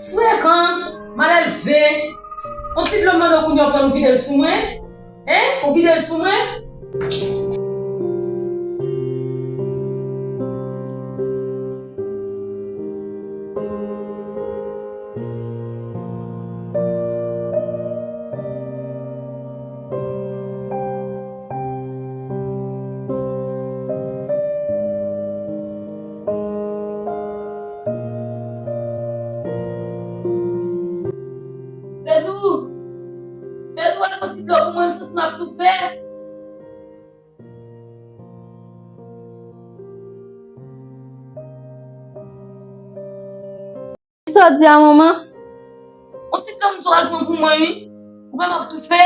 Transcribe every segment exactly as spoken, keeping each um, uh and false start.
Frekan, malelve. On ti dlo m mande w kounye a, ou pran, ou vide l sou mwen? Hein? Ou vide l sou mwen? Pedro! Pedro, al pran ti dlo pou mwen, m santi m ap toufe. Kisa w di a, manman? On ti dlo m di w al pran pou mwen, wi. Ou pa m ap toufe.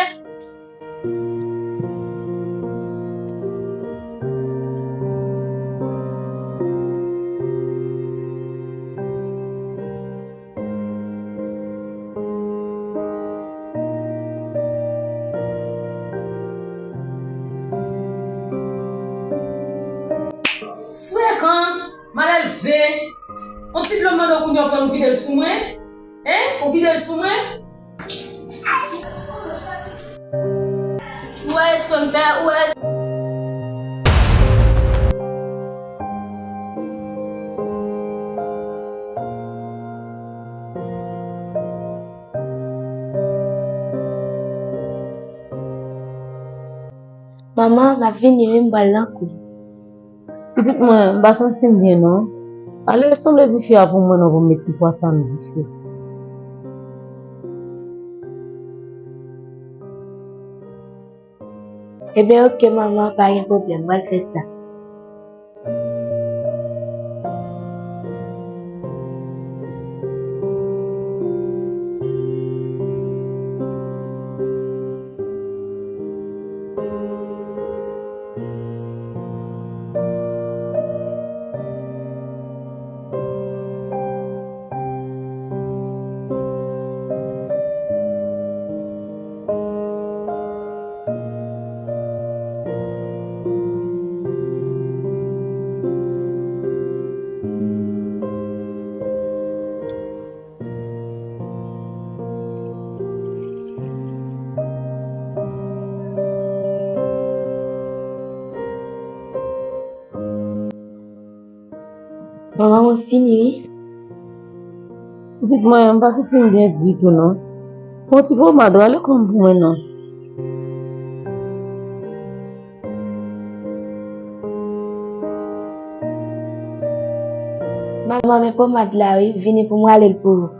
Frekan, malelve. On ti dlo m mande w kounye a, ou pran, ou vide l sou mwen? Hein? Ou vide l sou mwen? Ou wè espre m fè, ou wè. Manman, m ap vini wi, m pral nan kou. Pitit mwen, m pa santi m byen non. Ale sanble dife a pou mwen non, pou m met ti pwa sa m dife. Ebyen, oke, manman, pa gen pwoblèm, m pral fè sa. Manman, mwen fini wi. Pitit mwen, m pa santi m byen ditou non. Pran ti pomad, rale kò m pou mwen non. Manman, men pomad la wi, vini pou m rale l pou ou.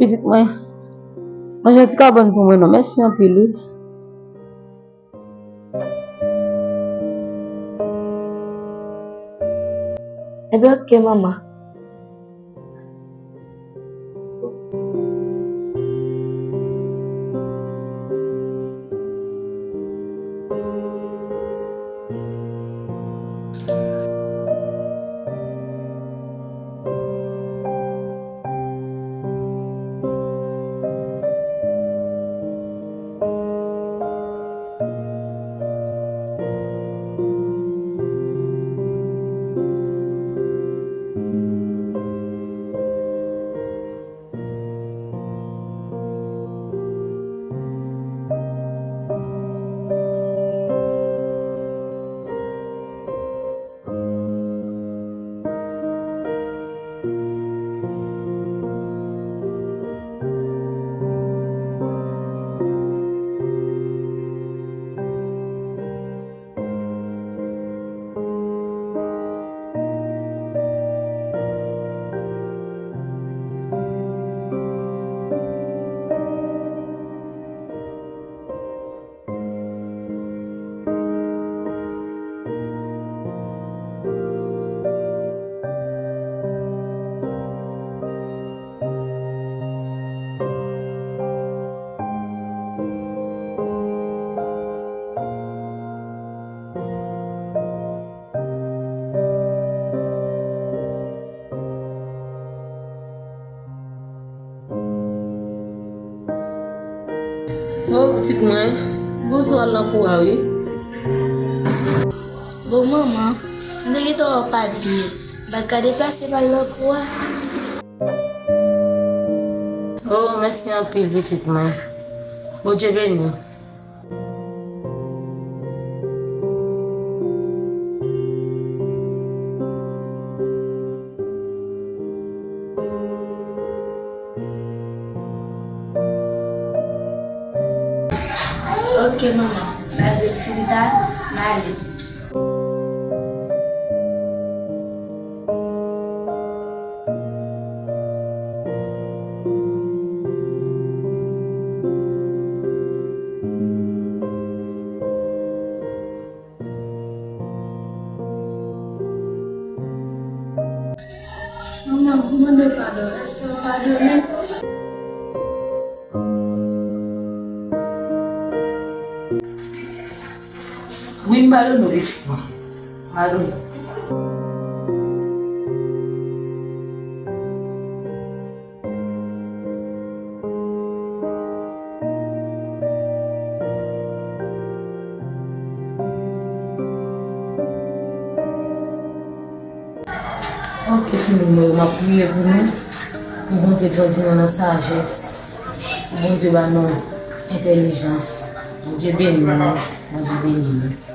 Pitit mwen, manje yon ti kabann pou mwen non. Mèsi anpil wi. Ebyen, oke, manman. Pitit mwen, bon, w al nan kou a, wi. Bon, manman, m te gentan wè w pa t byen. M pa t ka deplase m al nan kou a. Oh, mèsi anpil, pitit mwen. Bondye beni w. Ok, manman. Malgre m fin ta, m ale. Manman, m mande w padon. Èske w padone m? Wi, m padone w, pitit mwen. M padone w. Ok, timoun mwen yo, m ap priye pou nou, pou Bondye grandi nou nan sajès, pou Bondye ba nou entèlijans. Bondye beni nou, Bondye beni nou.